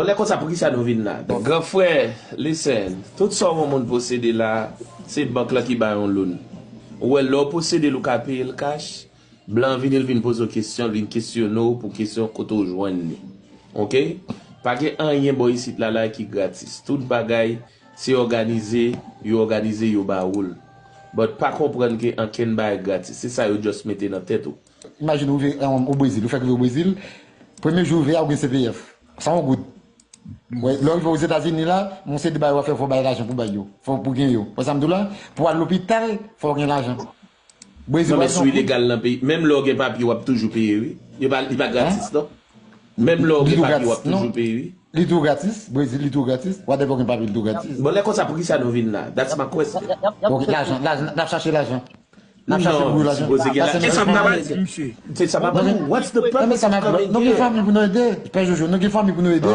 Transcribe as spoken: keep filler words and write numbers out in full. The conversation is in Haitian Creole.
Bon, lè konsa, poukisa nou vin la? Gran frè, listen, tout sa yon moun posede la, se bank lan ki ba yon loan. Ou wè, lè w posede l, ou ka peye l cash, blan vini, l vin poze w kesyon, l vin kesyone w pou kesyon kote w jwenn li. Oke? Pa gen anyen bò isit la la ki gratis. Tout bagay, se òganize, yo òganize, yo ba ou l. But pa konprann ke ankenn bagay gratis. Se sa yo just mete nan tèt ou. Imajine ou rive o Brezil, ou fèk rive o Brezil, premye jou ou rive a, ou gen C P F. San yon goud. Lè w rive Ozetazini la, yon seri de bagay w ap fè, fò w bay lajan pou bay yo. Fò pou gen yo. Wè sa m di w la? Pou al lopital, fò w gen lajan. Brezil, non, men si w ilegal nan peyi, menm lè w gen papye, w ap toujou peye, wi. Li pa, li pa gratis, non. Menm lè w gen papye, w ap toujou peye, wi. Li tou gratis, Brezil, li tou gratis. Whatever, w gen papye, li tou gratis. Bon, lè konsa, poukisa nou vin la? That's my question. Ok, lajan, lajan, n ap chache lajan. N ap chache pou yo lajan. Sipoze gen la. E sa m ap di, misye. Se sa m ap di. What's the purpose of coming here? Nou gen fanmi pou nou ede. Pè Jojo, nou gen fanmi pou nou ede.